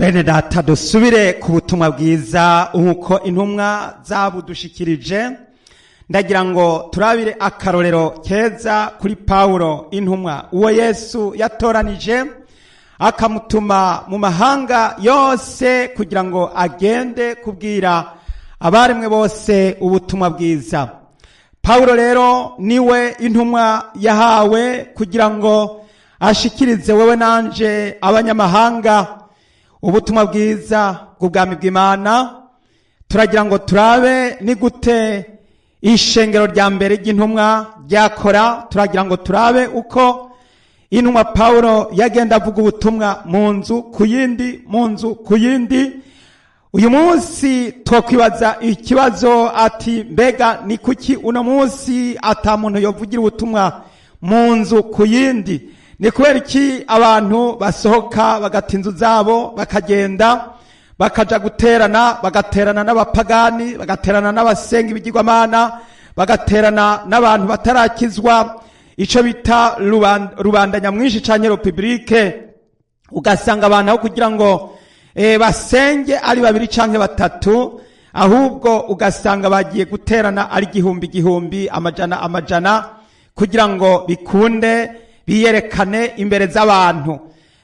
Bene data, dusubire ku butumwa bwiza nk'uko intumwa zabudushikirije. Ndagira ngo turabire akarorero keza kuri Pawulo intumwa, uwo Yesu yatoranije akamutuma mu mahanga yose kugira ngo agende kubwira abaremwe bose ubutumwa bwiza. Pawulo rero niwe intumwa yahawe kugira ngo ashikirize wewe nanje abanyamahanga ubutumwa bwiza bw'ubwami bw'Imana. Turagira ngo turabe ni gute ishengero rya mbere ry'intumwa ryakora. Turagira ngo turabe uko intumwa Pawulo yagenda avuga ubutumwa mu nzu ku yindi, mu nzu ku yindi. Uyu munsi twokwibaza ikibazo ati: mbega ni kuki uno munsi ata muntu yovugira ubutumwa mu nzu ku yindi? Ni kubera iki abantu basohoka bagata inzu zabo, bakagenda bakaja guterana, bagaterana n'abapagani, bagaterana n'abasenga ibigirwamana, bagaterana n'abantu batarakizwa, ico bita rubanda nyamwinshi canke republike? Ugasanga abantu aho kugira ngo basenge ari babiri canke batatu, ahubwo ugasanga bagiye guterana ari igihumbi igihumbi, amajana amajana, kugira ngo bikunde biyerekane imbere z'abantu.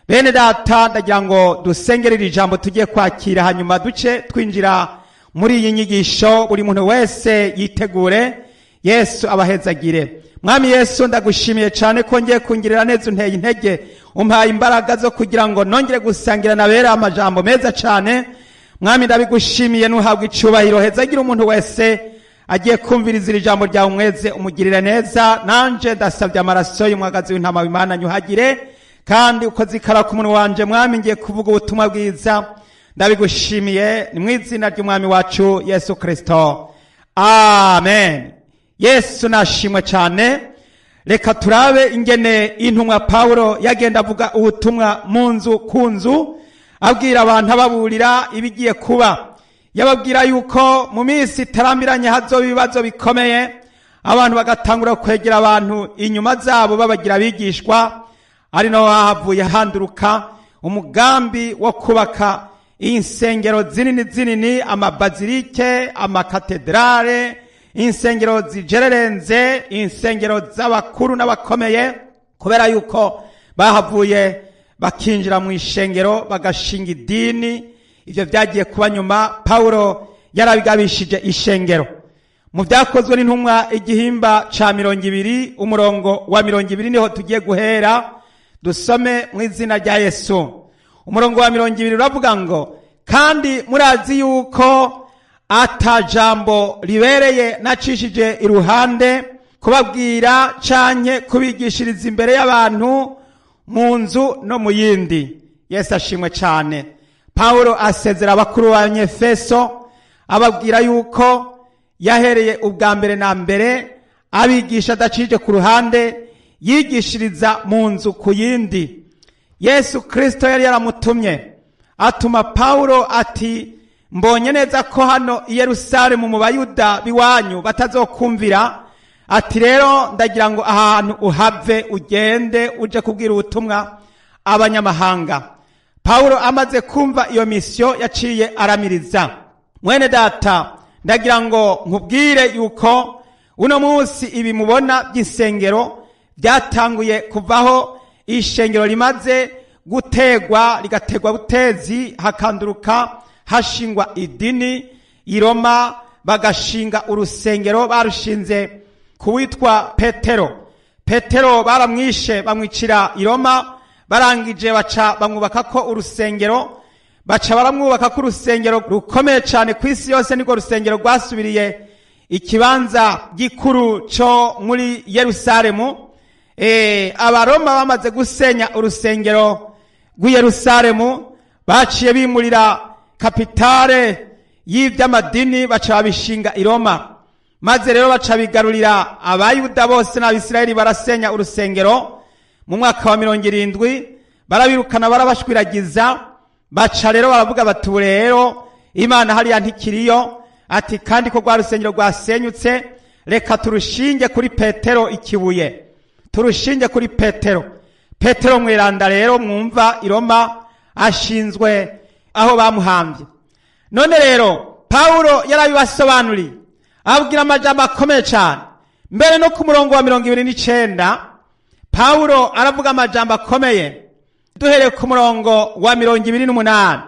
Bene data, ndagira ngo dusengere iri jambo tugiye kwakira, hanyuma duce twinjira muri iyi nyigisho. Buri muntu wese yitegure. Yesu abahezagire. Mwami Yesu, ndagushimiye cyane ko ngiye kungirira neza, unteye intege, umpaye imbaraga zo kugira ngo nongere gusangira na bera amajambo meza cyane. Mwami, ndabigushimiye, nuhabwa icubahiro. Hezagira umuntu wese agiye kumviriza iri jambo ryawe, umweze, umugirire neza. Nanje ndasabye amaraso y'umwagazi w'intama w'Imana nyuhagire, kandi uko zikara ku munwa wanje. Mwami, ngiye kuvuga ubutumwa bwiza, ndabigushimiye, ni mu izina ry'Umwami wacu Yesu Kristo, amen. Yesu nashimwe cyane. Reka turabe ingene intumwa Pawulo yagenda avuga ubutumwa mu nzu ku nzu, abwira abantu, ababurira ibigiye kuba. Yababwira yuko mu minsi itarambiranye hazoba ibibazo bikomeye, abantu bagatangura kwegera abantu inyuma zabo babagira abigishwa, ari naho havuye handuruka umugambi wo kubaka insengero zinini zinini, amabazilike, amakatedrale, insengero zijererenze, insengero z'abakuru n'abakomeye, kubera yuko bahavuye bakinjira mu ishengero bagashinga idini. Ivyo byagiye kuba nyuma, Pawulo yarabigabishije ishengero. Mu Byakozwe n'Intumwa igihimba ca 20, umurongo wa 20 niho tugiye guhera. Dusome mu izina rya Yesu. Umurongo wa 20 uravuga ngo: "Kandi murazi yuko ata jambo ribereye nacishije iruhande kubabwira canke kubigishiriza imbere y'abantu mu nzu no mu yindi." Yesu ashimwe cyane. Pawulo asezera abakuru b'Abanyefeso, ababwira yuko yahereye ubwa mbere na mbere abigisha adacishije ku ruhande, yigishiriza mu nzu ku yindi. Yesu Kristo yari yaramutumye, atuma Pawulo ati: "Mbonye neza ko hano i Yerusalemu mu Bayuda biwanyu batazokumvira." Ati: "Rero ndagira ngo ahantu uhave, ugende uje kubwira ubutumwa abanyamahanga." Pawulo amaze kumva iyo misiyo yaciye aramiriza. Mwene data, ndagira ngo nkubwire yuko uno munsi ibi mubona by'insengero byatanguye kuvaho ishengero rimaze gutegwa, rigategwa butezi, hakanduruka hashingwa idini i Roma, bagashinga urusengero. Barushinze kuwitwa Petero. Petero baramwishe, bamwicira i Roma. Barangije baca bamwubaka ko urusengero, baca baramwubaka ko urusengero rukomeye cyane ku isi yose. Nirwo rusengero rwasubiriye ikibanza gikuru cyo muri Yerusalemu. Abaroma bamaze gusenya urusengero rw'i Yerusalemu, baciye bimurira kapitale y'iby'amadini, baca babishinga i Roma. Maze rero baca bigarurira Abayuda bose n'Abisirayeli, barasenya urusengero mu mwaka wa 70, barabirukana, barabashwiragiza. Baca rero baravuga bati: "Ubu rero Imana hariya ntikiriyo." Ati: "Kandi ko rwa rusengero rwasenyutse, reka turushinge kuri Petero ikibuye, turushinge kuri Petero." Petero mweranda rero mwumva i Roma ashinzwe. Aho bamuhambye. None rero Pawulo yarabibasobanuriye, ababwira amajambo akomeye cyane. Mbere no ku murongo wa 29 Pawulo aravuga amajambo akomeye. Duhereye ku murongo wa 28: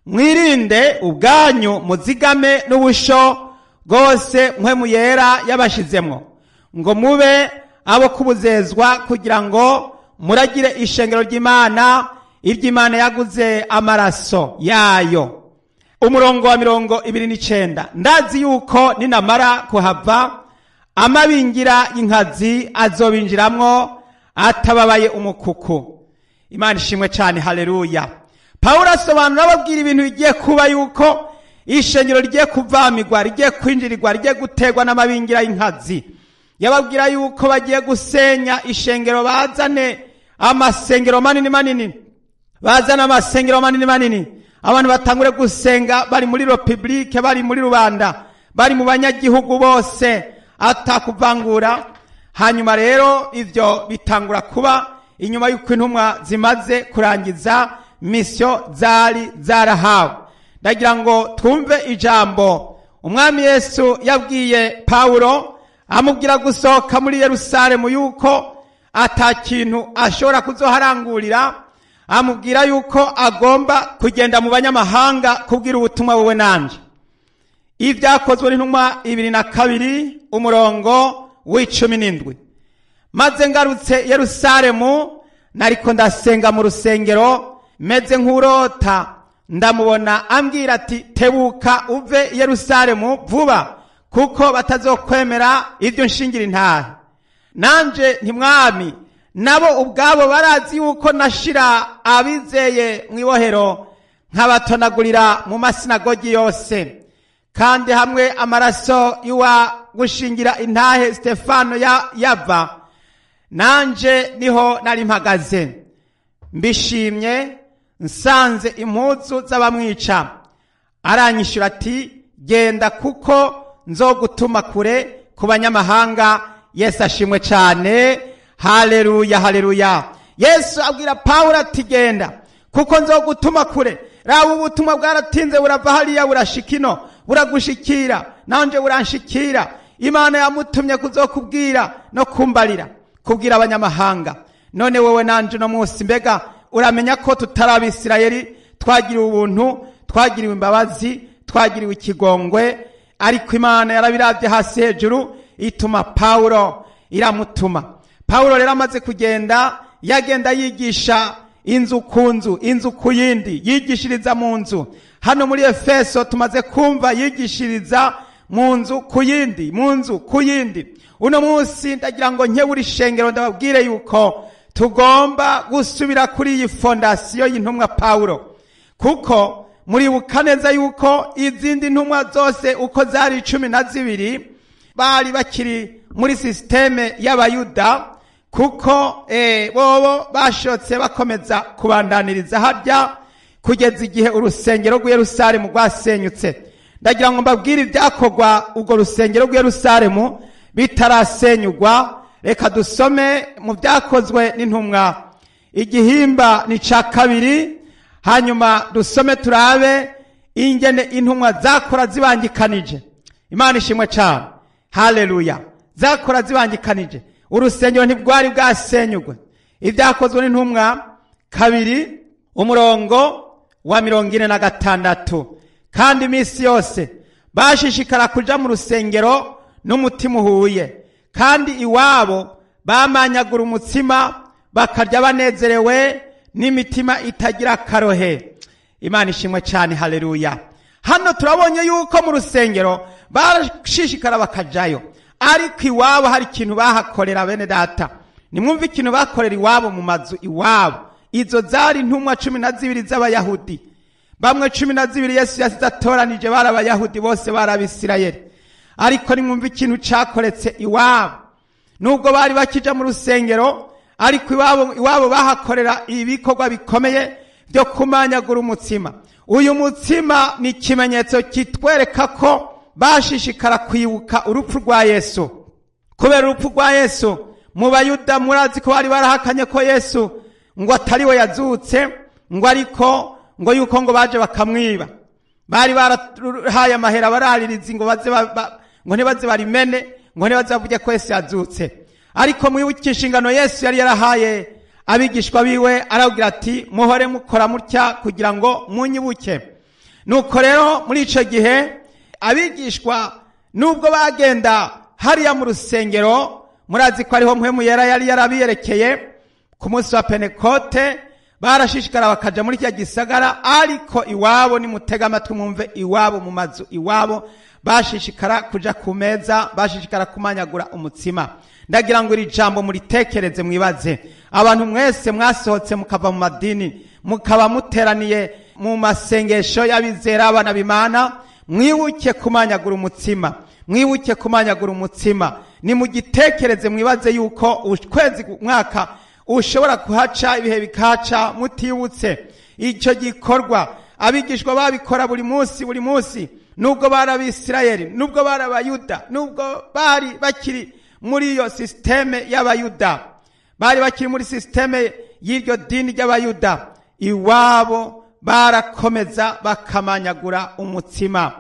"Mwirinde ubwanyu, muzigame n'ubusho bwose Mpwemu Yera yabashizemwo ngo mube abo kubuzezwa, kugira ngo muragire ishengero ry'Imana, iry'Imana yaguze amaraso yayo." Umurongo wa 29: "Ndazi yuko ninamara kuhava, amabingira y'inkazi azobinjiramwo atababaye umukuku." Imana ishimwe cyane, haleluya. Pawulo asobanura, ababwira ibintu bigiye kuba, yuko ishengero rigiye kuvamirwa, rigiye kwinjirirwa, rigiye guterwa n'amabingira y'inkazi. Yababwira yuko bagiye gusenya ishengero, bazane amasengero manini manini, bazane amasengero manini manini, abantu batangure gusenga bari muri republike, bari muri rubanda, bari mu banyagihugu bose, atakuvangura. Hanyuma rero ivyo bitangura kuba inyuma y'uko intumwa zimaze kurangiza misiyo zari zarahawe. Ndagira ngo twumve ijambo Umwami Yesu yabwiye Pawulo, amubwira gusohoka muri Yerusalemu, yuko ata kintu ashobora kuzoharangurira. Amubwira yuko agomba kugenda mu banyamahanga kubwira ubutumwa. Wowe nanje, Ibyakozwe n'Intumwa 22, umurongo w'17: "Maze ngarutse Yerusalemu, nariko ndasenga mu rusengero, meze nk'urota, ndamubona ambwira ati: 'Tebuka uve Yerusalemu vuba, kuko batazokwemera ibyo nshingira intahe.' Nanje nti: 'Mwami, nabo ubwabo barazi yuko nashira abizeye mu ibohero, nkabatonagurira mu masinagogi yose. Kandi hamwe amaraso y'uwa gushingira intahe Stefano yava, nanje niho nari mpagaze mbishimye, nsanze impuzu z'abamwica.' Aranyishyura ati: 'Genda, kuko nzogutuma kure ku banyamahanga.'" Yesu ashimwe cyane, haleluya, haleluya. Yesu abwira Pawulo ati: "Genda, kuko nzogutuma kure." Raba, ubutumwa bwaratinze burava hariya burashika ino, buragushikira nanje buranshikira. Imana yamutumye kuzokubwira no kumbarira, kubwira abanyamahanga. None wowe nanje uno munsi, mbega uramenya ko tutari Abisirayeli? Twagiriwe ubuntu, twagiriwe imbabazi, twagiriwe ikigongwe. Ariko Imana yarabirabye hasi hejuru, ituma Pawulo, iramutuma. Pawulo rero amaze kugenda, yagenda yigisha inzu ku nzu, inzu ku yindi, yigishiriza mu nzu. Hano muri Efeso tumaze kumva yigishiriza mu nzu ku yindi, mu nzu ku yindi. Uno munsi ndagira ngo nkebure ishengero, ndababwire yuko tugomba gusubira kuri iyi fondasiyo y'intumwa Pawulo, kuko muribuka neza yuko izindi ntumwa zose uko zari 12 bari bakiri muri sisiteme y'Abayuda, kuko bobo bashotse bakomeza kubandaniriza harya kugeza igihe urusengero rw'i Yerusalemu rwasenyutse. Ndagira ngo mbabwire ibyakorwa urwo rusengero rw'i Yerusalemu bitarasenyugwa. Reka dusome mu Byakozwe n'Intumwa, igihimba ni cya 2, hanyuma dusome turabe ingene intumwa zakora zibangikanije. Imana ishimwe cyane, haleluya. Zakora zibangikanije, urusengero ntibwari bwasenyugwe. Ibyakozwe n'Intumwa 2, umurongo wa 46: "Kandi iminsi yose bashishikara kuja mu rusengero n'umutima uhuye, kandi iwabo bamanyagura umutsima, bakarya banezerewe n'imitima itagira akarohe." Imana ishimwe cyane, haleluya. Hano turabonye yuko mu rusengero barashishikara bakajayo, ariko iwabo hari ikintu bahakorera. Bene data, nimwumve ikintu bakorera iwabo, mu mazu iwabo. Izo zari intumwa 12 z'Abayahudi. Bamwe 12 Yesu yasize atoranije bari Abayahudi, bose bari Abisirayeli. Ariko nimwumve ikintu cyakoretse iwabo. Nubwo bari bakija mu rusengero, ariko iwabo bahakorera ibikorwa bikomeye byo kumanyagura umutsima. Uyu mutsima ni ikimenyetso kitwereka ko bashishikara kwibuka urupfu rwa Yesu. Kubera urupfu rwa Yesu, mu Bayuda murazi ko bari barahakanye ko Yesu ngo atari we yazutse, ngo ariko Ngo yuko ngo baje bakamwiba, bari barahaye amahera bararirizi ngo baze ngo ntibaze barimene, ngo ntibaze bavuge ko Yesu yazutse. Ariko mwibuke inshingano Yesu yari yarahaye abigishwa biwe, arababwira ati muhore mukora mutya kugira ngo munyibuke. Nuko rero muri ico gihe abigishwa nubwo bagenda hariya mu rusengero, murazi ko ariho Mpwemu Yera yari yarabiyerekeye ku munsi wa Pentekote, barashishikara bakaja muri kiriya gisagara. Ariko iwabo, nimutega amatwi mwumve, iwabo mu mazu iwabo bashishikara kuja ku meza, bashishikara kumanyagura umutsima. Ndagira ngo iri jambo muritekereze, mwibaze abantu mwese mwasohotse mukava mu madini, mukaba muteraniye mu masengesho y'abizera abana b'Imana, mwibuke kumanyagura umutsima, mwibuke kumanyagura umutsima. Nimugitekereze, mwibaze yuko ukwezi, mwaka ushobora kuhaca, ibihe bikahaca mutibutse icyo gikorwa. Abigishwa babikora buri munsi, buri munsi, nubwo bari Abisirayeli, nubwo bari Abayuda, nubwo bari bakiri muri iyo système y'Abayuda, bari bakiri muri système y'iryo dini ry'Abayuda, iwabo barakomeza bakamanyagura umutsima.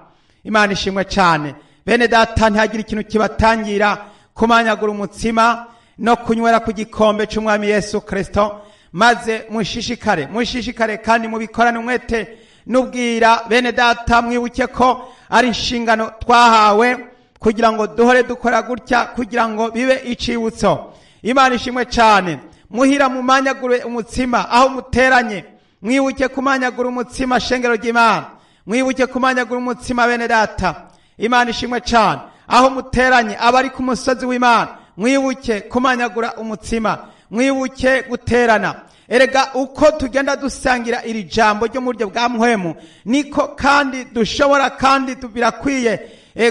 Imana ishimwe cyane. Bene data, ntihagire ikintu kibatangira kumanyagura umutsima no kunywera ku gikombe cy'Umwami Yesu Kristo, maze mushishikare, mushishikare kandi mubikorane umwete n'ubwira. Bene data, mwibuke ko ari inshingano twahawe kugira ngo duhore dukora gutya, kugira ngo bibe icibutso. Imana ishimwe cyane. Muhira mumanyagure umutsima, aho muteranye mwibuke kumanyagura umutsima. Shengero ry'Imana, mwibuke kumanyagura umutsima. Bene data, Imana ishimwe cyane. Aho muteranye, abari ku musozi w'Imana, mwibuke kumanyagura umutsima, mwibuke guterana. Erega uko tugenda dusangira iri jambo ryo mu buryo bwa mpwemu, niko kandi dushobora, kandi birakwiye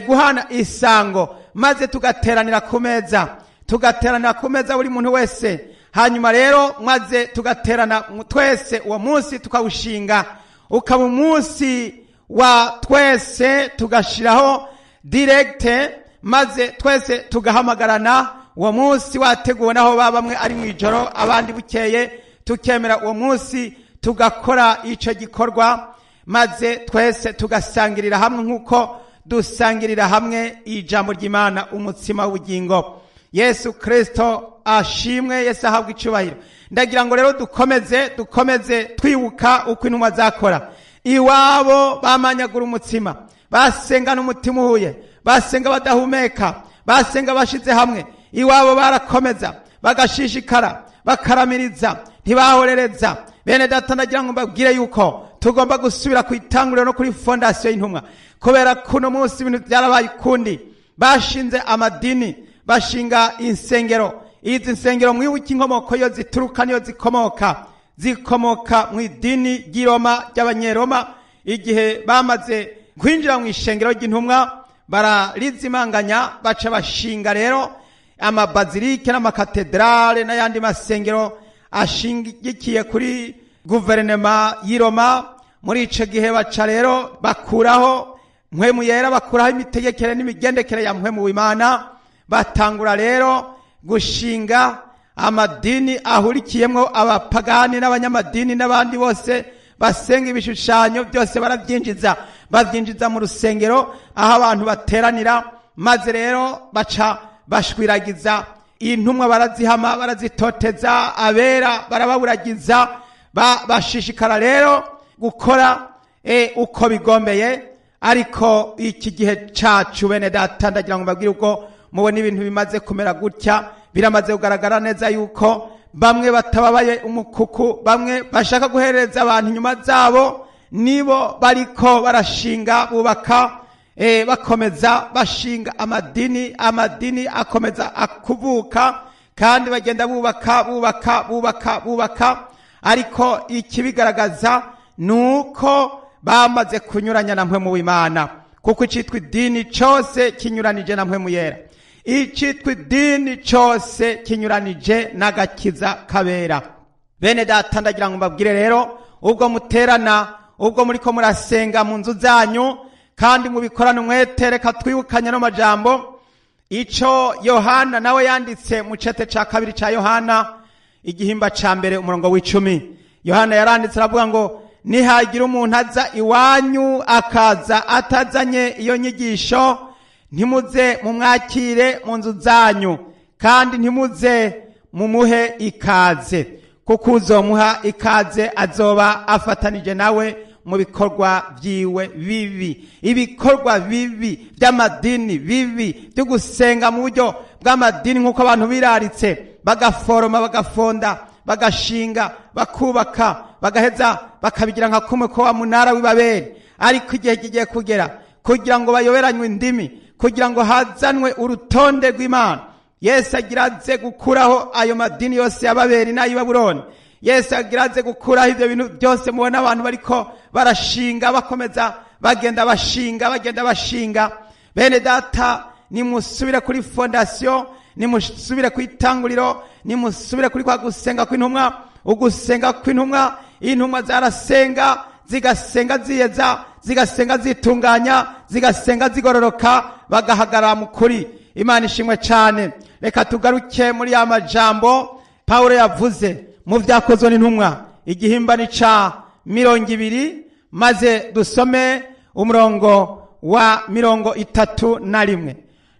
guhana isango, maze tugateranira ku meza, tugateranira ku meza buri muntu wese. Hanyuma rero maze tugaterana twese, uwo munsi tukawushinga ukaba umunsi wa twese, tugashiraho directe, maze twese tugahamagarana uwo munsi wateguwe, naho baba bamwe ari mu ijoro, abandi bukeye, tukemera uwo munsi tugakora ico gikorwa, maze twese tugasangirira hamwe nk'uko dusangirira hamwe ijambo ry'Imana, umutsima w'ubugingo. Yesu Kristo ashimwe, Yesu ahabwa icubahiro. Ndagira ngo rero dukomeze, dukomeze twibuka uko intumwa zakora. Iwabo bamanyagura umutsima, basenga n'umutima uhuye, basenga badahumeka, basenga bashize hamwe. Iwabo barakomeza bagashishikara, bakaramiriza, ntibahorereza. Bene data, ndagira ngo mbabwire yuko tugomba gusubira ku itanguriro no kuri fondation y'intumwa, kubera kuno munsi ibintu byarabaye ukundi. Bashinze amadini, bashinga insengero. Izi nsengero mwibuke inkomoko yo zituruka niyo zikomoka, zikomoka mu idini ry'Iroma, ry'Abanyeroma. Igihe bamaze kwinjira mu ishengero ry'intumwa bararizimanganya, baca bashinga rero amabazilike n'amakatedrale n'ayandi masengero ashingikiye kuri guverinema y'i Roma. Muri ico gihe baca rero bakuraho Mpwemu Yera, bakuraho imitegekere n'imigendekere ya Mpwemu w'Imana, batangura rero gushinga amadini ahurikiyemwo abapagani n'abanyamadini n'abandi bose basenga ibishushanyo. Byose barabyinjiza, babyinjiza mu rusengero aho abantu bateranira, maze rero baca bashwiragiza intumwa, barazihama, barazitoteza, abera barababuragiza, bashishikara rero gukora uko bigombeye. Ariko iki gihe cacu, bene data, ndagira ngo mbabwire, ubwo mubona ibintu bimaze kumera gutya, biramaze kugaragara neza yuko bamwe batababaye umukuku, bamwe bashaka guhereza abantu inyuma zabo, nibo bariko barashinga, bubaka, bakomeza bashinga amadini. Amadini akomeza akuvuka kandi bagenda bubaka, bubaka, bubaka, bubaka. Ariko ikibigaragaza ni uko bamaze kunyuranya na Mpwemu w'Imana, kuko icitwa idini cose kinyuranije na Mpwemu Yera, icitwa idini cose kinyuranije n'agakiza kabera. Bene data, ndagira ngo mbabwire rero, ubwo muterana, ubwo muriko murasenga mu nzu zanyu kandi mubikorana umwete, reka twibukanye no majambo ico Yohana nawe yanditse mu cete ca kabiri ca Yohana, igihimba ca mbere, umurongo w'10. Yohana yaranditse aravuga ngo Nihagira umuntu aza iwanyu akaza atazanye iyo nyigisho, ntimuze mumwakire mu nzu zanyu, kandi ntimuze mumuhe ikaze, kuko uzomuha ikaze azoba afatanije nawe mu bikorwa byiwe bibi. Ibikorwa bibi by'amadini bibi byo gusenga mu buryo bw'amadini, nk'uko abantu biraritse bagaforoma, bagafonda, bagashinga, bakubaka, bagaheza bakabigira nka kumwe ko wa munara w'ibaberi. Ariko igihe kigiye kugera kugira ngo bayoberanywe indimi, kugira ngo hazanwe urutonde rw'Imana. Yesu agira aze gukuraho ayo madini yose y'Ababeri n'ay'Ibabuloni. Yesu agira aze gukuraho ibyo bintu byose mubona abantu bariko barashinga, bakomeza bagenda bashinga, bagenda bashinga. Bene data, nimusubire kuri fondasiyo, nimusubire ku itanguriro, nimusubire kuri kwa gusenga kw'intumwa. Ugusenga kw'intumwa, intumwa zarasenga, zigasenga ziyeza, zigasenga zitunganya, zigasenga zigororoka, bagahagarara mu kuri. Imana ishimwe cyane. Reka tugaruke muri ya majambo Pawulo yavuze mu Byakozwe n'Intumwa, igihimbani ca 20, maze dusome umurongo wa 31.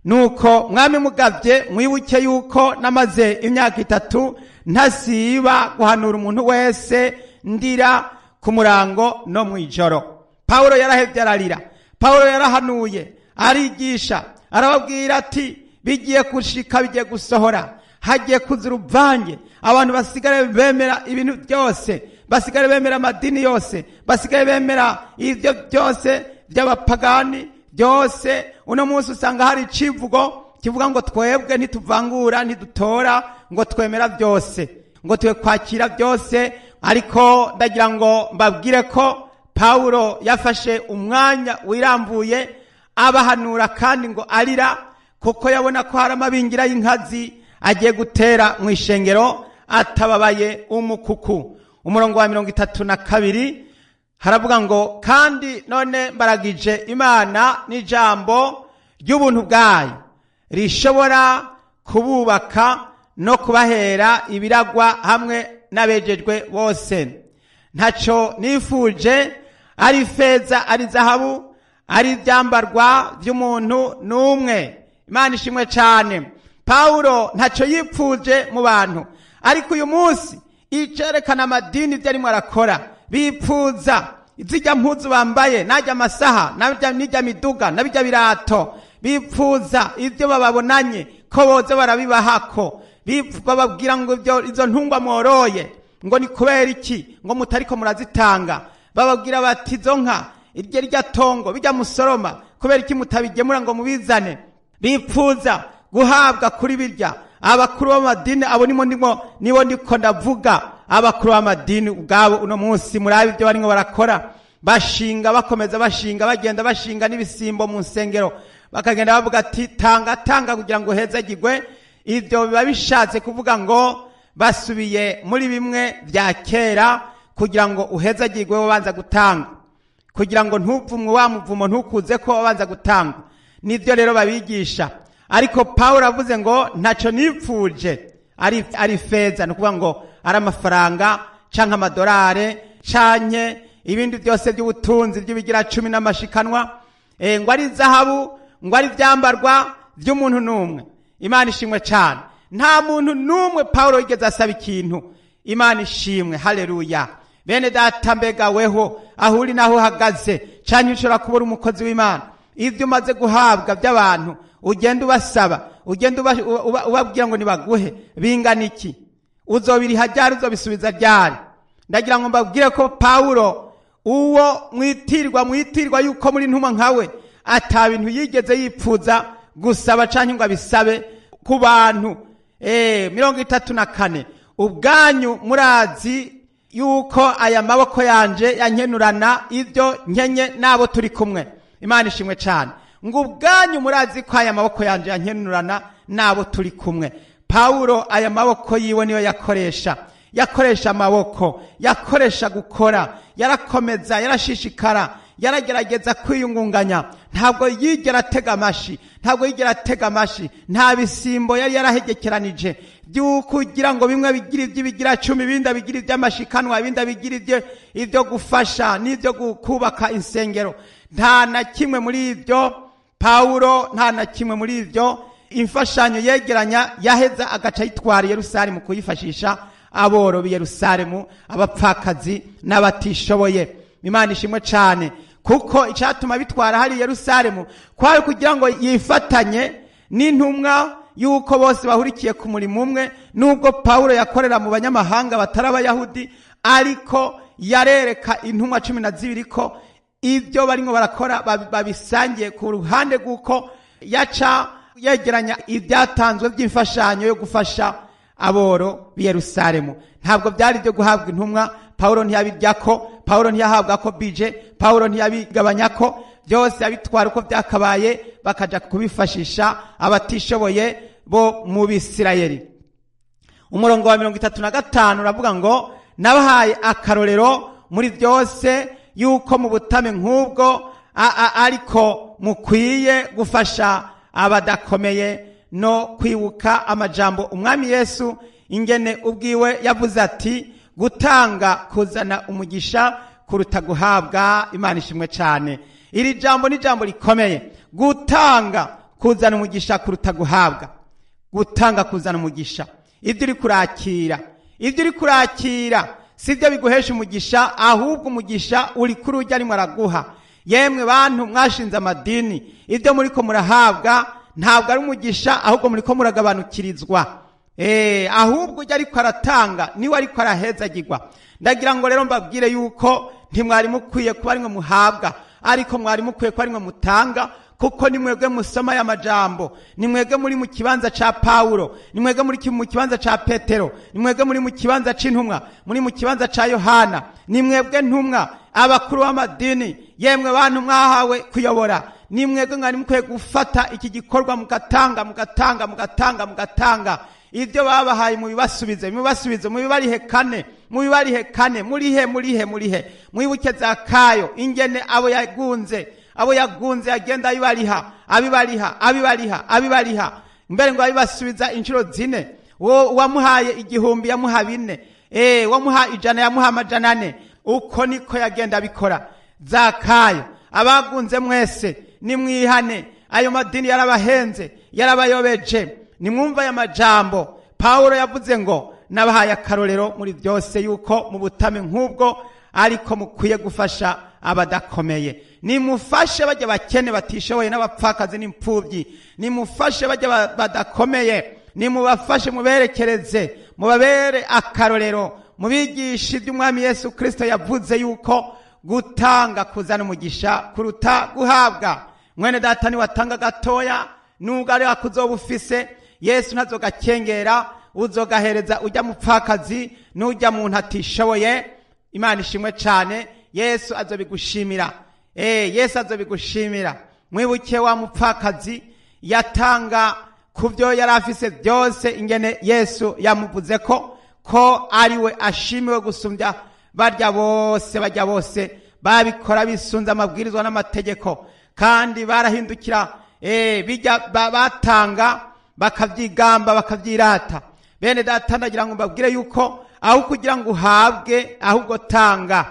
Nuko mwami mugavye, mwibuke yuko namaze imyaka 3 ntasiba guhanura umuntu wese, ndira ku murango no mwijoro. Pawulo yarahevye ararira. Pawulo yarahanuye, arigisha, arababwira ati bigiye gushika, bigiye gusohora, hagiye kuza uruvange, abantu basigare bemera ibintu byose, basigare bemera amadini yose, basigare bemera ibyo byose by'abapagani byose. Uno munsi usanga hari icivugo kivuga ngo twebwe ntituvangura, ntidutora, ngo twemera byose, ngo twe kwakira byose. Ariko ndagira ngo mbabwire ko Pawulo yafashe umwanya wirambuye abahanura, kandi ngo arira, kuko yabona ko hari amabingira y'inkazi agiye gutera mu ishengero atababaye umukuku. Umurongo wa 32 haravuga ngo: kandi none mbaragije Imana n'ijambo ry'ubuntu bwayo rishobora kububaka no kubahera ibiragwa hamwe n'abejejwe bose. Ntaco nifuje, ari feza, ari zahabu, ari ibyambarwa by'umuntu n'umwe. Imana ishimwe cyane. Pawulo ntaco yipfuje mu bantu, ariko uyu munsi icerekana amadini ibyo arimo arakora, bipfuza zijya mpuzu bambaye, najya amasaha, n'ijya miduga, n'abijya birato, bipfuza ibyo bababonanye ko boza barabibahako. Bababwira ngo ibyo izo ntungwa mworoye ngo ni kubera iki ngo mutariko murazitanga? Bababwira bati izo nka, iryo rya tongo bijya musoroma, kubera iki mutabigemura ngo mubizane? Bipfuza guhabwa kuri birya. Abakuru b'amadini abo nimo ndimo, nibo ndiko ndavuga. Abakuru b'amadini ubwabo uno munsi murabi ibyo barimo barakora, bashinga, bakomeza bashinga, bagenda bashinga n'ibisimbo mu nsengero, bakagenda bavuga ati tanga, tanga kugira ngo uhezagirwe. Ibyo biba bishatse kuvuga ngo basubiye muri bimwe bya kera, kugira ngo uhezagirwe wabanza gutanga, kugira ngo ntuvumwe wa muvumo ntukuze ko wabanza gutanga. Nibyo rero babigisha. Ariko Pawulo avuze ngo ntaco nipfuje, ari feza, ni ukuvuga ngo ari amafaranga canke amadolare canke ibindi byose by'ubutunzi by'ibigira 10 n'amashikanwa, ngo ari zahabu, ngo ari ivyambarwa by'umuntu n'umwe. Imana ishimwe cyane. Nta muntu n'umwe Pawulo yigeze asaba ikintu. Imana ishimwe, haleluya. Bene data, mbega weho aho uri naho uhagaze, canke ushobora kubura umukozi w'Imana, ibyo umaze guhabwa by'abantu ugenda ubasaba, ugenda ubabwira ngo nibaguhe, bingana iki? Uzobiriha ryari? Uzobisubiza ryari? Ndagira ngo mbabwire ko Pawulo, uwo mwitirwa yuko muri ntumwa nkawe, ata bintu yigeze yipfuza gusaba canke ngo abisabe ku bantu. 34, ubwanyu murazi yuko aya maboko yanje yankenurana ibyo nkenye n'abo turi kumwe. Imana ishimwe cyane. Ngo ubwanyu murazi ko aya maboko yanje yankenurana n'abo turi kumwe. Pawulo aya maboko yiwe niyo yakoresha, yakoresha amaboko, yakoresha gukora, yarakomeza, yarashishikara, Yaragerageza kwiyungunganya, ntabwo yigera atega amashi, ntabwo yigera atega amashi. Nta bisimbo yari yarahegekeranije by'ukugira ngo bimwe bigira iby'ibigira 10, ibindi bigira iby'amashikanwa, ibindi bigira ibyo gufasha n'ibyo kubaka insengero. Nta na kimwe muri ibyo Pawulo, nta na kimwe muri ibyo. Imfashanyo yegeranya yaheza agaca yitwara Yerusalemu kuyifashisha aboro b'i Yerusalemu, abapfakazi n'abatishoboye. Imana ishimwe cyane, kuko icyatuma bitwara hari Yerusalemu kwari kugira ngo yifatanye n'intumwa yuko bose bahurikiye ku murimo umwe. Nubwo Pawulo yakorera mu banyamahanga batari abayahudi, ariko yarereka intumwa 12 ko ibyo barimo barakora babisangiye, ku ruhande rw'uko yaca yegeranya ibyatanzwe by'imfashanyo yo gufasha aboro b'i Yerusalemu. Ntabwo byari byo guhabwa intumwa. Pawulo ntiyabiryako, Pawulo ntiyahabwa ko bije, Pawulo ntiyabigabanyako, byose yabitwara uko byakabaye, bakaja kubifashisha abatishoboye bo mu Bisirayeli. Umurongo wa 35 uravuga ngo nabahaye akarorero muri byose yuko mu butame nk'ubwo ariko mukwiye gufasha abadakomeye, no kwibuka amajambo umwami Yesu ingene ubwiwe yavuze ati gutanga kuzana umugisha kuruta guhabwa. Imana ishimwe cyane. Iri jambo ni jambo rikomeye, gutanga kuzana umugisha kuruta guhabwa. Gutanga kuzana umugisha. Ibyo uri kurakira, ibyo uri kurakira sibyo biguhesha umugisha, ahubwo umugisha uri kuri ujya arimo araguha. Yemwe bantu mwashinze amadini, ibyo muriko murahabwa ntabwo ari umugisha, ahubwo muriko muragabanukirizwa. Ahubwo ujya ariko aratanga niwe ariko arahezagirwa. Ndagira ngo rero mbabwire yuko ntimwari mukwiye kuba arimwe muhabwa, ariko mwari mukwiye kuba arimwe mutanga, kuko ni mwebwe musoma aya majambo, ni mwebwe muri mu kibanza ca Pawulo, ni mwebwe muri mu kibanza ca Petero, ni mwebwe muri mu kibanza c'intumwa, muri mu kibanza ca Yohana, ni mwebwe ntumwa, abakuru b'amadini, yemwe bantu mwahawe kuyobora, ni mwebwe mwari mukwiye gufata iki gikorwa mugatanga, mugatanga, mugatanga, mugatanga. Ibyo babahaye mubibasubize, mubibasubize, mubibarihe kane, mubibarihe kane, murihe, murihe, murihe. Mwibuke Zakayo ingene abo yagunze, abo yagunze agenda abibariha, abibariha, abibariha, abibariha, mbere ngo abibasubiza inshuro 4. Wo wamuhaye 1000 yamuha 4, wamuha 100 yamuha 400. Uko niko yagenda abikora Zakayo. Abagunze mwese nimwihane, ayo madini yarabahenze, yarabayobeje. Nimwumva aya majambo Pawulo yavuze ngo nabahaye akarorero muri byose yuko mu butame nk'ubwo ariko mukwiye gufasha abadakomeye. Nimufashe bajya bakene batishoboye n'abapfakazi n'impfubyi, nimufashe bajya badakomeye, nimubafashe, muberekereze, mubabere akarorero, mubigishe iby'umwami Yesu Kristo yavuze yuko gutanga kuzana umugisha kuruta guhabwa. Mwene data niwatanga gatoya, nubwo ari akuzoba ufise, Yesu ntazogakengera, uzogahereza ujya mupfakazi n'ujya muntu atishoboye. Imana ishimwe cyane, Yesu azobigushimira. Yesu azobigushimira. Mwibuke wa mupfakazi yatanga kubyo yari afise byose, ingene Yesu yamuvuze ko ariwe ashimiwe gusumbya barya bose, barya bose babikora bisunze amabwirizwa n'amategeko, kandi barahindukira bijya batanga bakabyigamba, bakabyirata. Bene data ndagira ngo mbabwire yuko aho kugira ngo uhabwe, ahubwo tanga,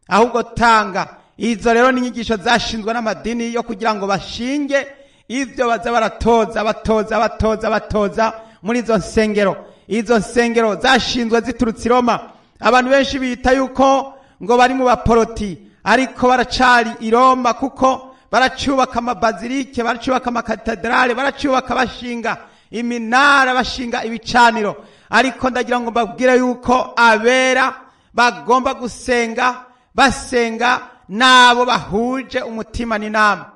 ahubwo tanga. Izo rero ni inyigisho zashinzwe n'amadini yo kugira ngo bashinge ibyo baza baratoza, batoza, batoza, batoza muri izo nsengero. Izo nsengero zashinzwe ziturutse i Roma. Abantu benshi bita yuko ngo bari mu baporoti, ariko baracari i Roma, kuko baracubaka amabazilike, baracubaka amakatedrale, baracubaka bashinga iminara, bashinga ibicaniro. Ariko ndagira ngo mbabwire yuko abera bagomba gusenga, basenga nabo bahuje umutima n'inama.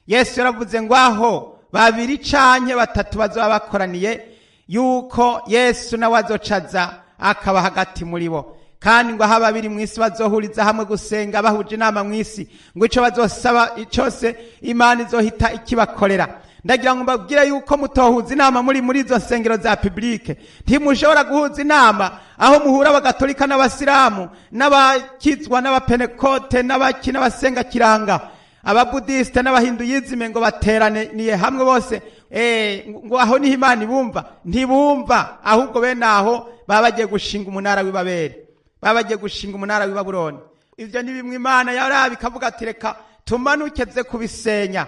Yesu yaravuze ngo aho 2 canke 3 bazoba bakoraniye, yuko Yesu nawe azocaza akaba hagati muri bo. Kandi ngo aho 2 mw'isi bazohuriza hamwe gusenga bahuje inama mw'isi, ngo ico bazosaba cyose Imana izohita ikibakorera. Ndagira ngo mbabwire yuko mutohuza inama muri izo nsengero za publike. Ntimushobora guhuza inama aho muhura abagatolika n'abasilamu n'abakizwa n'abapenekote n'abaki n'abasenga kiranga, ababudiste n'abahinduyizime ngo bateraniye hamwe bose, ngo aho niho Imana ibumva. Ntibumva, ahubwo bene aho baba bagiye gushinga umunara w'Ibabeli, baba bagiye gushinga umunara w'i Babuloni. Ivyo ni bimwe Imana yaraba ikavuga ati reka tumanuke ze kubisenya,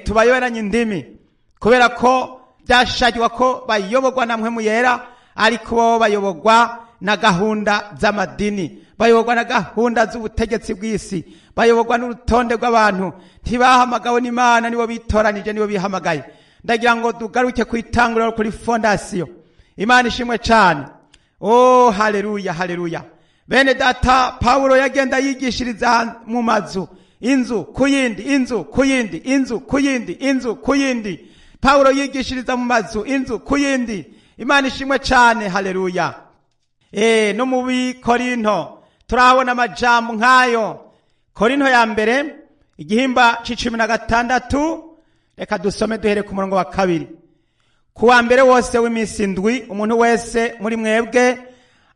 tubayoberanye indimi, kubera ko byashakirwa ko bayoborwa na Mpwemu Yera, ariko bo bayoborwa na gahunda z'amadini, bayoborwa na gahunda z'ubutegetsi bw'isi, bayoborwa n'urutonde rw'abantu. Ntibahamagawe n'Imana, nibo bitoranije, nibo bihamagaye. Ndagira ngo dugaruke ku itanguriro, kuri fondasiyo. Imana ishimwe cyane. Oh, haleluya, haleluya. Bene data, Pawulo yagenda yigishiriza mu mazu, inzu ku yindi, inzu ku yindi, inzu ku yindi, inzu ku yindi. Pawulo yigishiriza mu mazu, inzu ku yindi. Imana ishimwe cyane, haleluya. No mu Korinto turahabona amajambo nk'ayo. Korinto ya mbere igihimba c'16, reka dusome duhere ku murongo wa 2. Ku wa mbere wose w'iminsi 7, umuntu wese muri mwebwe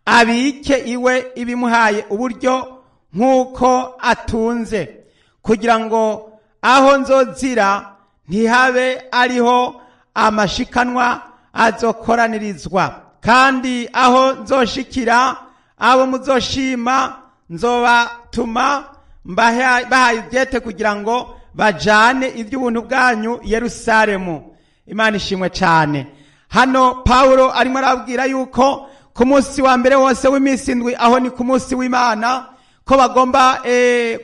abike iwe ibimuhaye uburyo nk'uko atunze, kugira ngo aho nzozira ntihabe ariho amashikanwa azokoranirizwa, kandi aho nzoshikira abo muzoshima nzobatuma bahaye ibyete kugira ngo bajane iby'ubuntu bwanyu Yerusalemu. Imana ishimwe cyane. Hano Pawulo arimo arabwira yuko ku munsi wa mbere wose w'iminsi 7, aho ni ku munsi w'Imana, ko bagomba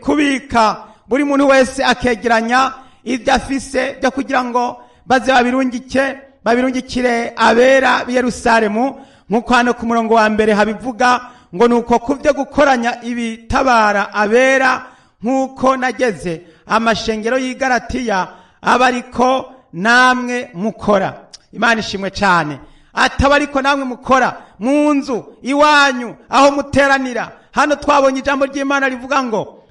kubika, buri muntu wese akegeranya ibyo afise byo kugira ngo baze babirungikire abera b'i Yerusalemu. Nk'uko hano ku murongo wa mbere habivuga ngo nuko kubyo gukoranya ibitabara abera, nk'uko nageze amashengero y'i Galatiya aba ariko namwe mukora. Imana ishimwe cyane. Ataba ariko namwe mukora mu nzu iwanyu aho muteranira. Hano twabonye ijambo ry'Imana rivuga ngo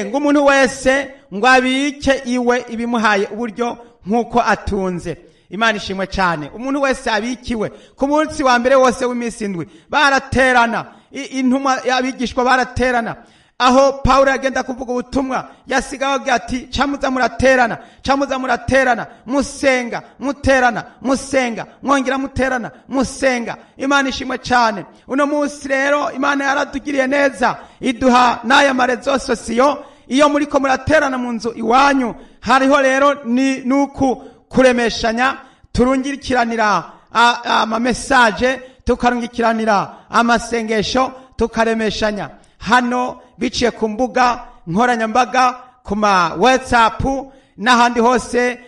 ngo umuntu wese ngo abike iwe ibimuhaye uburyo nk'uko atunze. Imana ishimwe cyane. Umuntu wese abikiwe ku munsi wa mbere wose w'iminsi 7 baraterana, intumwa abigishwa baraterana. Aho Pawulo yagenda kuvuga ubutumwa yasigaye agira ati camuza muraterana, camuza muraterana, musenga muterana, musenga mwongera muterana, musenga. Imana ishimwe cyane. Uno munsi rero Imana yaratugiriye neza, iduha n'aya marezo sosiyo. Iyo muriko muraterana mu nzu iwanyu, hariho rero ni nuku kuremeshanya, turungikiranira ama message, tukarungikiranira amasengesho, tukaremeshanya. Hano biciye ku mbuga nkoranyambaga, ku ma WhatsApp n'ahandi hose,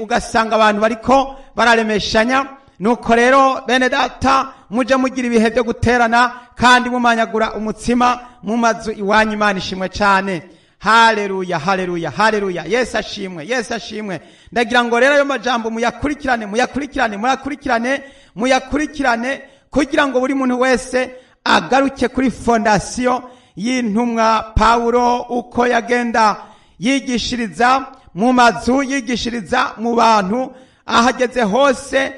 ugasanga abantu bariko bararemeshanya. Nuko rero bene data, muje mugira ibihe byo guterana kandi mumanyagura umutsima mu mazu iwanyu. Imana ishimwe cyane. Haleluya, haleluya, haleluya. Yesu ashimwe, Yesu ashimwe. Ndagira ngo rero ayo majambo muyakurikirane, muyakurikirane, muyakurikirane, muyakurikirane, kugira ngo buri muntu wese agaruke kuri fondasiyo y'intumwa Pawulo, uko yagenda yigishiriza mu mazu, yigishiriza mu bantu, ahageze hose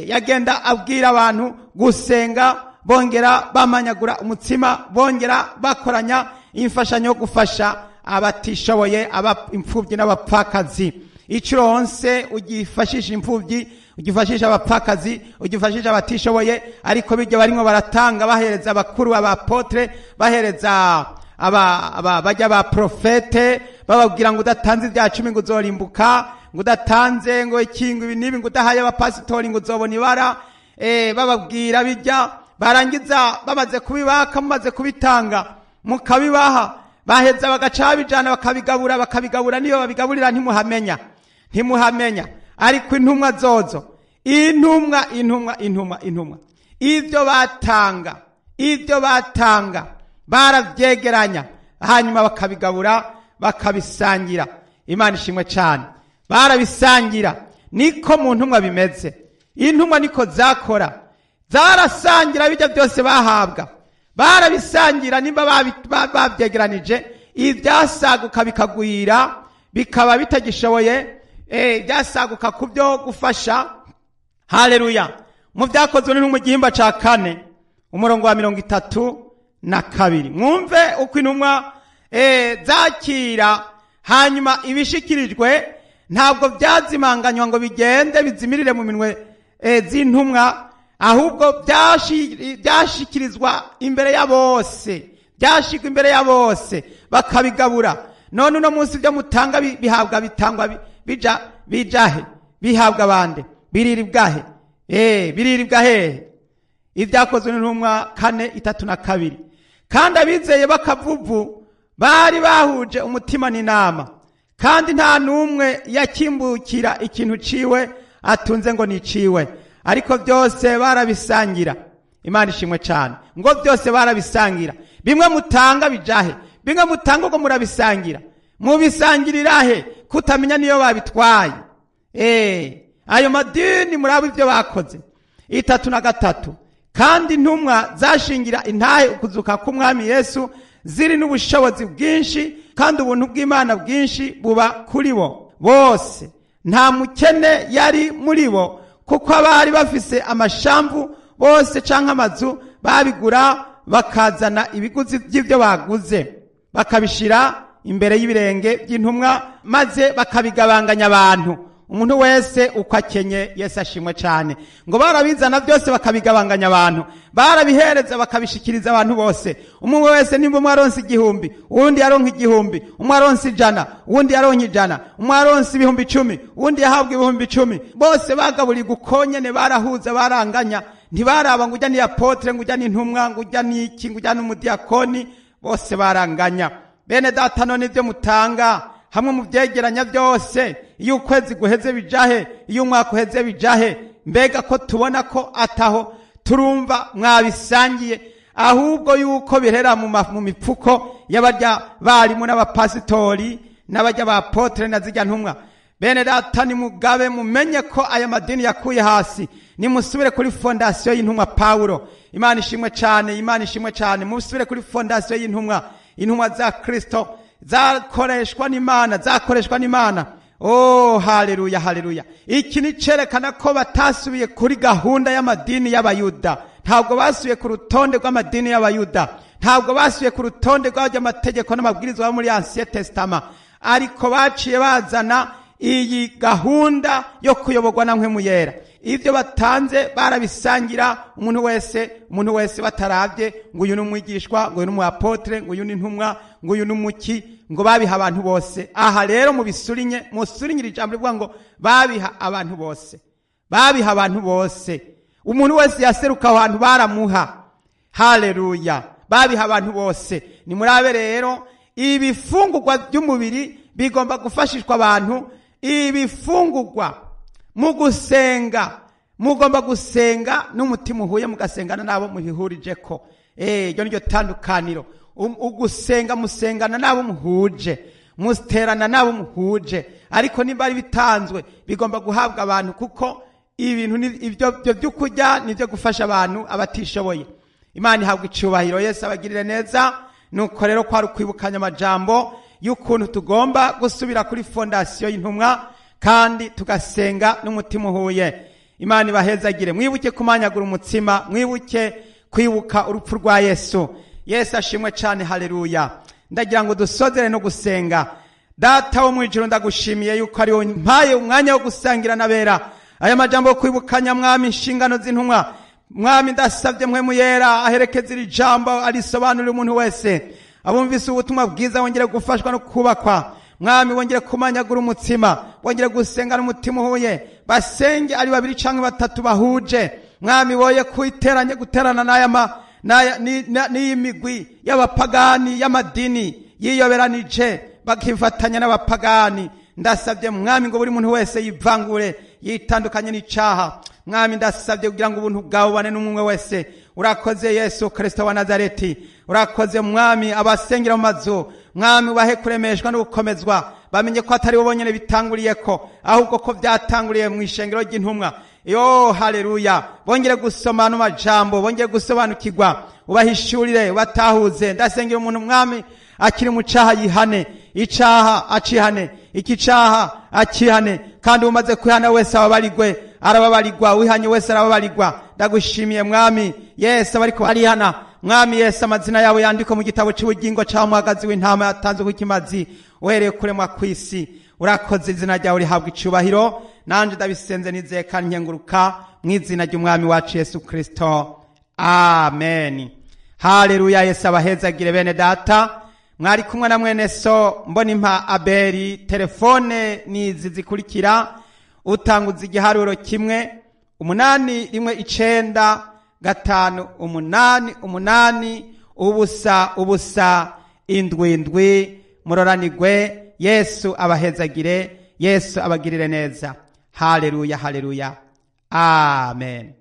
yagenda abwira abantu gusenga, bongera bamanyagura umutsima, bongera bakoranya imfashanyo yo gufasha abatishoboye, imfubyi n'abapfakazi. Icuronse ugifashisha imfubyi, ugifashisha abapfakazi, ugifashisha abatishoboye, ariko bijya barimo baratanga bahereza abakuru, abapotre, bahereza bajya ba profete, bababwira ngo udatanze ibya 10 ngo uzorimbuka, ngo udatanze ngo ikingo ibi nibi, ngo udahaye abapasitori ngo uzobona ibara. Bababwira bijya, barangiza bamaze kubibaka, mumaze kubitanga mukabibaha, baheza bagaca bijana bakabigabura, bakabigabura. Niyo babigaburira ntimuhamenya, ntimuhamenya. Ariko intumwa zozo, intumwa, intumwa, intumwa, intumwa, ibyo batanga, ibyo batanga baravyegeranya, hanyuma bakabigabura, bakabisangira. Imana ishimwe cyane. Barabisangira. Niko mu ntumwa bimeze. Intumwa niko zakora, zarasangira bijya byose bahabwa, barabisangira. Nimba babyegeranije, ibyasaguka bikagwira, bikaba bitagishoboye, Byasaguka ku byo gufasha. Haleluya. Mu Byakozwe n'Intumwa, igihimba ca 4, umurongo wa 32, mwumve uko intumwa zakira. Hanyuma ibishikirijwe ntabwo byazimanganywa ngo bigende bizimirire mu minwe z'intumwa, ahubwo byashikirizwa imbere ya bose, byashigwa imbere ya bose, bakabigabura. None uno munsi ibyo mutanga bihabwa, bitangwa, bija bijahe? Bihabwa bande? Biriribwahe? Biriribwa hehe? Ibyakozwe n'Intumwa 4:32: kandi abizeye b'akavuvu bari bahuje umutima n'inama, kandi nta n'umwe yakimbukira ikintu ciwe atunze ngo niciwe, ariko byose barabisangira. Imana ishimwe cyane. Ngo byose barabisangira. Bimwe mutanga bijahe? Bimwe mutanga ubwo murabisangira, mubisangirira he? Kutamenya niyo babitwaye. Ayo madini, murabo ibyo bakoze. 33: kandi intumwa zashingira intahe ukuzuka k'Umwami Yesu, ziri n'ubushobozi bwinshi, kandi ubuntu bw'Imana bwinshi buba kuri bo bose. Nta mukene yari muri bo, kuko abari bafise amashamvu bose canke amazu babigura, bakazana ibiguzi by'ibyo baguze, bakabishira imbere y'ibirenge by'intumwa, maze bakabigabanganya abantu, umuntu wese uko akenye. Yesu ashimwe cyane. Ngo barabizana byose bakabigabanganya abantu, barabihereza, bakabishikiriza abantu bose, umwe wese. Nimba umwe aronse 1000, uwundi yaronka 1000, umwe aronse 100, uwundi yaronka 100, umwe aronse 10.000, uwundi yahabwa 10.000. Bose bagaburirwa uko nyene, barahuza, baranganya. Ntibaraba ngo ujya ni apôtre, ngo ujya ni intumwa, ngo ujya ni iki, ngo ujya n'umudiyakoni. Bose baranganya. Bene data, none ibyo mutanga hamwe mu byegeranya byose, iyo ukwezi guheze bijahe? Iyo umwaka uheze bijahe? Mbega ko tubona ko ataho turumva mwabisangiye, ahubwo yuko birera mu mipfuko y'abarya barimu n'abapasitori n'abajya ba apôtre na zijya ntumwa? Bene data, nimugabe, mumenye ko aya madini yakuye hasi. Nimusubire kuri fondation y'intumwa Paulo. Imana ishimwe cyane, Imana ishimwe cyane. Musubire kuri fondation y'intumwa. Intumwa za Kristo zakoreshwa n'Imana, zakoreshwa n'Imana. Oh, haleluya, haleluya! Iki ni cerekana ko batasubiye kuri gahunda y'amadini y'Abayuda. Ntabwo basubiye ku rutonde rw'amadini y'Abayuda, ntabwo basubiye ku rutonde rw'amategeko n'amabwiriza yo muri Ancien Testament, ariko baciye bazana iyi gahunda yo kuyoborwa na Mpwemu Yera. Ibyo batanze barabisangira, umuntu wese, umuntu wese, batarabye ngo uyu ni umwigishwa, ngo uyu ni umu apôtre, ngo uyu ni intumwa, ngo uyu ni umuki. Ngo babiha abantu bose. Aha rero mubisurinye, musurinye ijambo rivuga ngo babiha abantu bose. Babiha abantu bose, umuntu wese yaseruka aho hantu baramuha. Haleluya! Babiha abantu bose. Nimurabe rero, ibifungurwa by'umubiri bigomba gufashishwa abantu. Ibifungurwa mu gusenga, mugomba gusenga n'umutima uhuye, mugasengana n'abo muhihurije ko. Iryo niryo tandukaniro. Ugusenga, musengana n'abo muhuje, muterana n'abo muhuje. Ariko nimba ari bitanzwe, bigomba guhabwa abantu, kuko ibintu ibyo byo kurya nibyo gufasha abantu abatishoboye. Imana ihabwa icubahiro. Yesu abagirire neza. Nuko rero kwari ukwibukanya amajambo y'ukuntu tugomba gusubira kuri fondation y'intumwa, kandi tugasenga n'umutima uhuye. Imana ibahezagire. Mwibuke kumanyagura umutsima, mwibuke kwibuka urupfu rwa Yesu. Yesu ashimwe cyane. Haleluya! Ndagira ngo dusozere no gusenga. Data wo mu ijuru, ndagushimiye yuko ari wowe mpaye umwanya wo gusangira n'abera aya majambo yo kwibukanya, Mwami, inshingano z'intumwa. Mwami, ndasabye Mpwemu Yera aherekeza iri jambo, arisobanurira umuntu wese. Abumvise ubutumwa bwiza wongere gufashwa no kubakwa. Mwami, wongere kumanyagura umutsima, wongere gusenga n'umutima uhuye, basenge ari babiri canke batatu bahuje. Mwami, woye kwiteranya, guterana n'iyi migwi y'abapagani, y'amadini yiyoberanije, bakifatanya n'abapagani. Ndasabye, Mwami, ngo buri muntu wese yivangure, yitandukanye n'icaha. Mwami, ndasabye kugira ngo ubuntu bwawe bubane n'umwe wese. Urakoze, Yesu Kristo wa Nazareti, urakoze. Mwami, abasengera mu mazu, Mwami, ubahe kuremeshwa no gukomezwa, bamenye ko atari bo bonyene bitanguriye ko, ahubwo ko byatanguriye mu ishengero ry'intumwa. Yo, haleluya! Bongere gusoma ano majambo, bongere gusobanukirwa, ubahishurire, ubatahuze. Ndasengera umuntu, Mwami, akiri mu caha yihane. Icaha acihane, iki caha acihane, kandi umaze kwihana wese ababarigwe, arababarigwa, wihanye wese arababarigwa. Ndagushimiye Mwami Yesu, abariko barihana Mwami Yesu, amazina yabo yandikwa mu gitabo c'ubugingo ca mwagazi w'intama yatanzwe kukimazi uhereye kuremwa kw'isi. Urakoze, izina ryawe rihabwa icubahiro. Nanje ndabisenze nizeye kandi nkenguruka mu izina ry'Umwami wacu Yesu Kristo, amen. Haleluya. Yesu abahezagire bene data. Mwari kumwe na mwene so Mbonimpa Abeli. Telefone nizi zikurikira: utanguza igiharuro 1 8 1 9 5 8 8 0 0 7 7. Muroranigwe. Yesu abahezagire, Yesu abagirire neza. Haleluya, haleluya, amen.